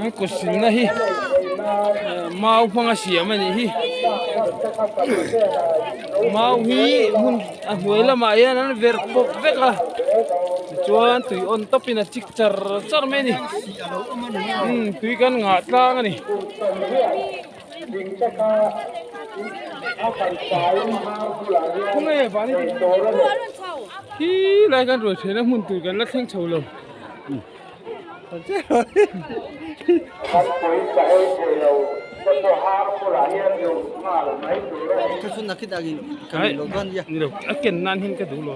An kut silna hi mau hmanga siam a nih hi mau hi hmun a hnuai lamah hian an verh pawp vek a tichuan tui awn tawpin a chik char char mai a ni umm tui kan ngah tlang a ni. Khi lai kan ruai theihna hmun tur kan la thleng chho lo. Ni lo a ken nan hian ka duh lo.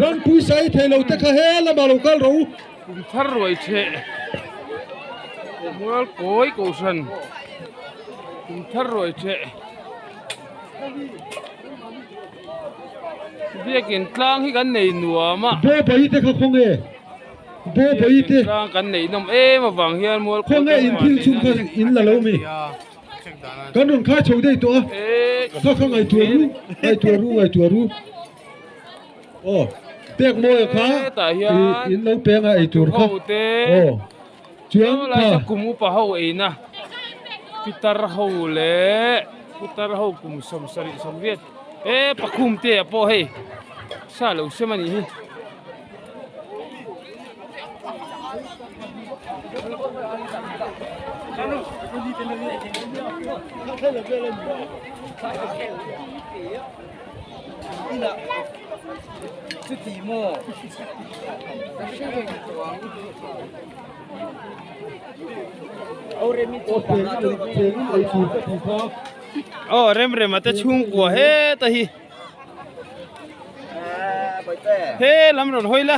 Rampui sai thei lo te kha he lamah lo kal rawh u. Kum thar ruai cheh mual kawi kohhran kum thar ruai cheh biakin tlang hi kan nei nuam a. Bo bawi te kha khaw nge? Bo bawi te. Tlang kan neih nawm em avang hian mual Khaw nge in thil chhung kha in la lo mi? Kan rawn khai chho daih tawh a, kha kha ngaihtuah ru, ngaihtuah ru, ngaihtuah ru. Aw, pek mawi kha in lo peng a eitur kha. Aw, chuan kha. Kum upa ho eina pitar ho leh putar ho kum 70 80 e pakhum te ah pawh hei sa lo sem a nih hi. Aw remrema te chhungkua heta hi. He lam rawn hawi la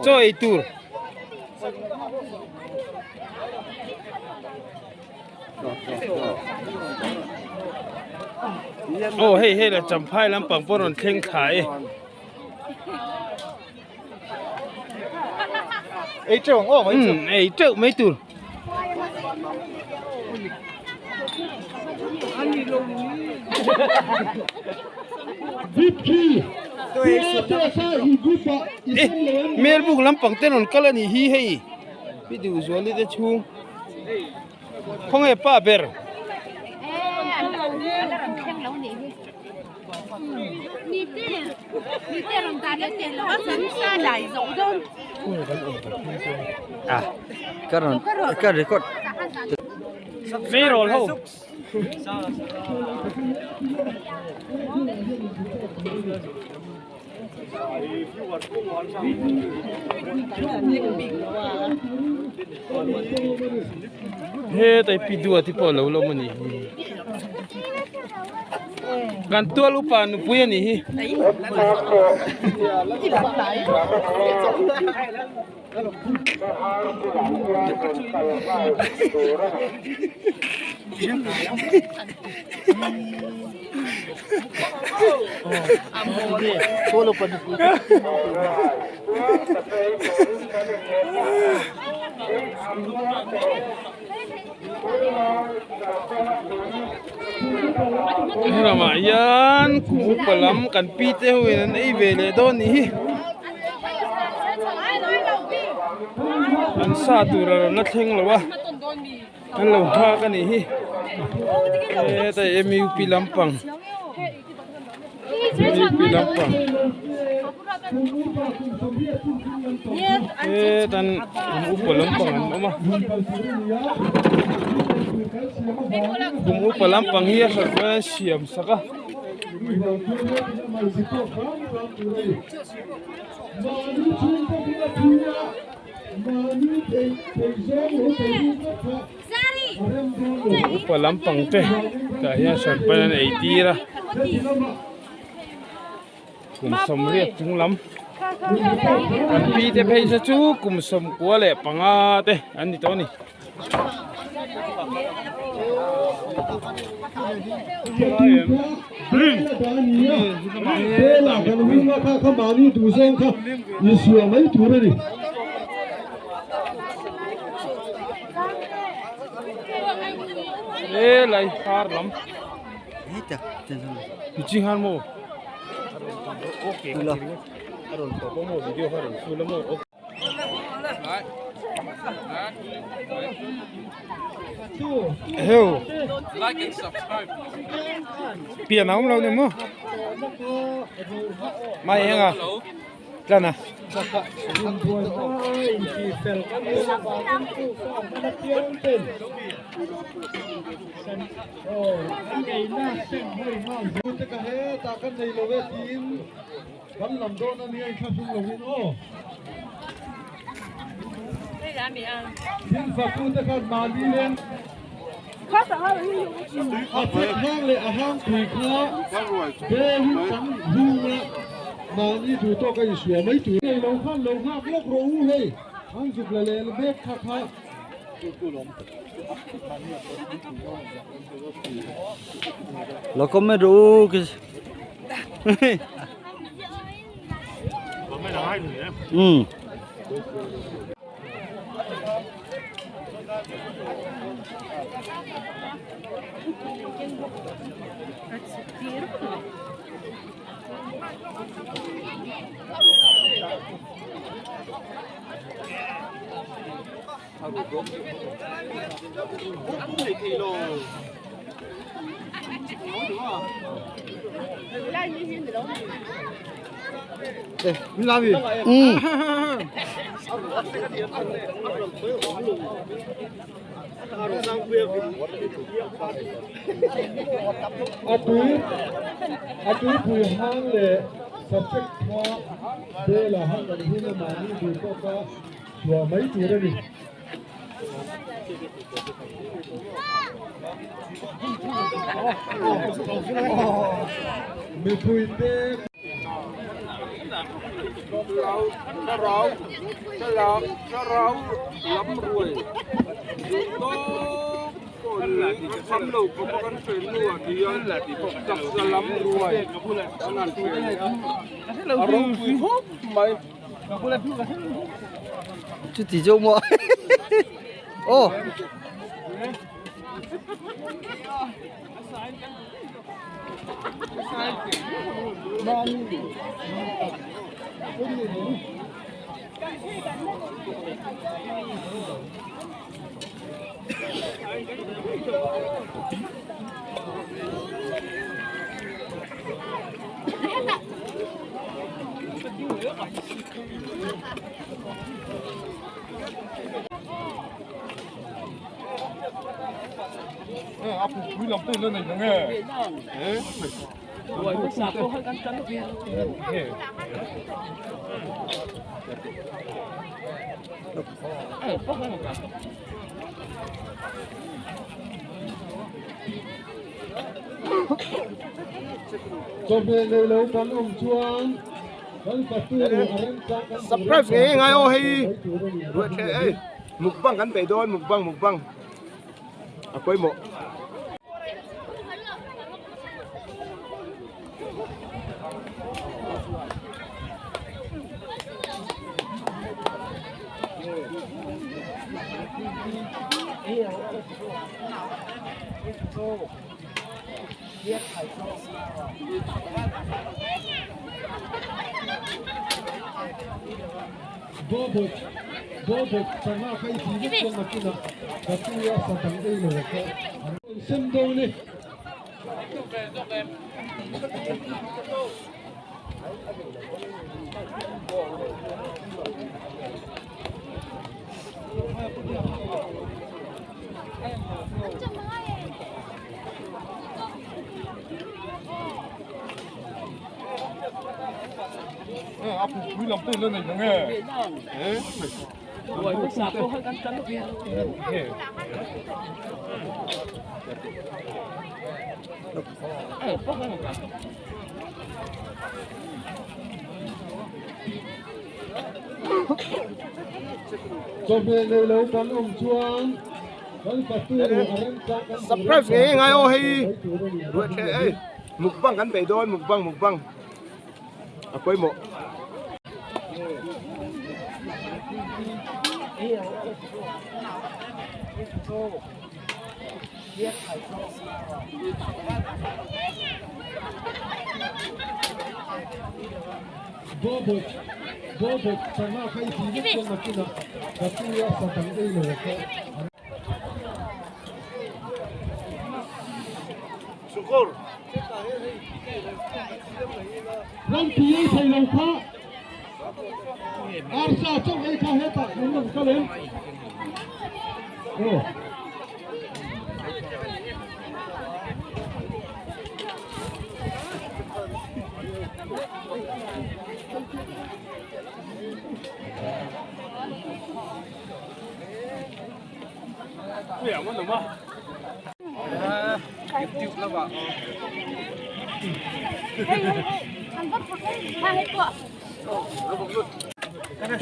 chaw ei tur. Aw hei hei la champhai lampang pawh rawn thleng thla e. Ei teuh ang aw mai chu. Ei teuh mai tur. Melbuk lampang te rawn kal a nih hi hei pi Duhzuali te chhung khawnge pa ber. Meirawl ho. Hetai pi dua te pawh a lo lawm a nih hi kan tual upa nupui a nih hi. Helamah hian kum upa lam kan pi te ho in an ei ve leh dawn nih hi an sa tur a rawn la thleng lo a an lo nghak a nih hi hetai mup lampang mup lampang hetan kum upa lampang an awm a kum upa lampang hi a hran chuan an siam sak a. Upa lampang te tah hian hranpan an ei tir a kum 80 chung lam an pi te phei se chu kum 95 te an ni tawh a ni. He lai har lam. Chi har maw? Okay. A rawn tawp a maw video kha a rawn full a maw? Heu pian a awm lo ni maw mai eng a tlan a. Kan lam dawn a nia inthlahrung lo in aw. Thil fak tu te khan mahni leng a fek hang leh a hang tui kha belin kan hung a mahni duh tawk a insuah mai tur. Nei lo khan lo nghak lawk rawh u hei an zuk la leh mek kha kha. Lo comment rawh u. Ừ. Làm gì? Ừ. A tui a tuipui hang leh subject kha bela hang kan hun a mahni duh tawk a chhuah mai tur a ni. Mipuite. Thlarau thlarau thlarau lam ruai duh tawk pawh ni a kham lo khawp a kan hre hnu ah ti hian taksa lam ruai an han hre leh a a ropui khawp mai. Chuti zawk maw aw. Chawhmeh nei lo kan awm chuan kan fatu a remchang kan Subscribe ngei ngai aw hei ruahthleh ei mukbang kan bei dawn mukbang mukbang a pawimawh. Bawbawk bawbawk sangha kha i ti vek chuan nakinah Batu a sa dang ei lo kha an rawn sem dawn e. Chawhmeh nei lo kan awm chuan kan fatu a remchang kan Subscribe ngei ngai aw hei ruahthleh ei mukbang kan bei dawn mukbang mukbang a pawimawh. Rampi ei thei lo kha arsa chauh ei kha hetah an rawn kal em? Aw.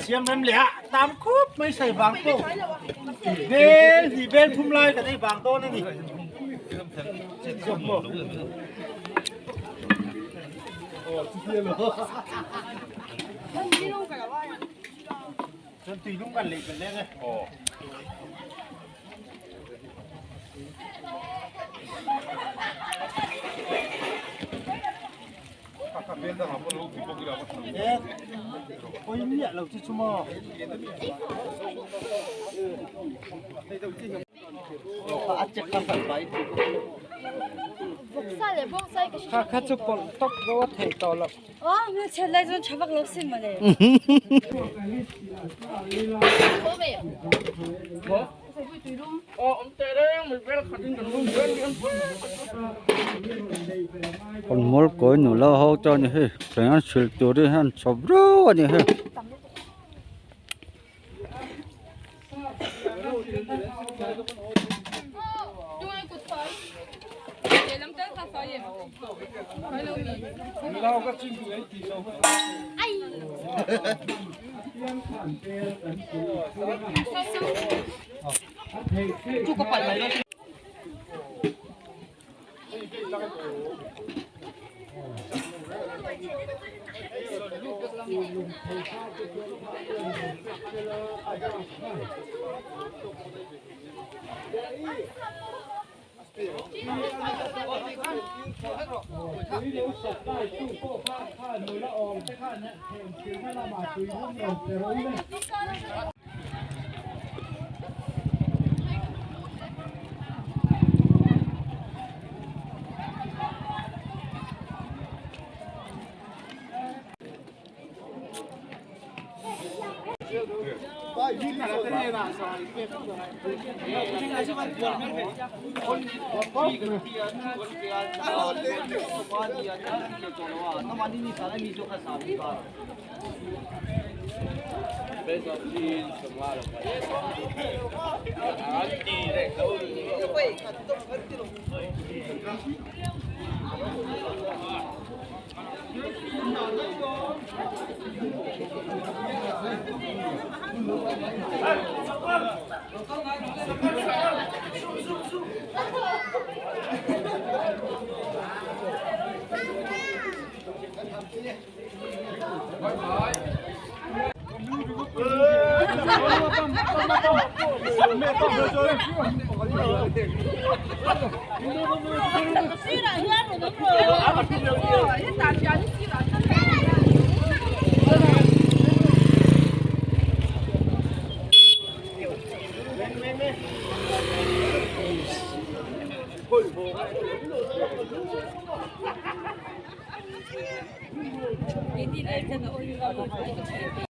Siam rem leh a tam khup mai sai vang pawh bel hnih bel thum lai kan ei vang dawn a ni. Chuan tui lung kan lei kan leng e. Ôi miệng lâu chứ chú mò. Kha chu pawlh tawp ro a theih tawh loh. Kan mual kawi nula ho chuan hei thleng an sil turin hian chhawp reuh a ni hei.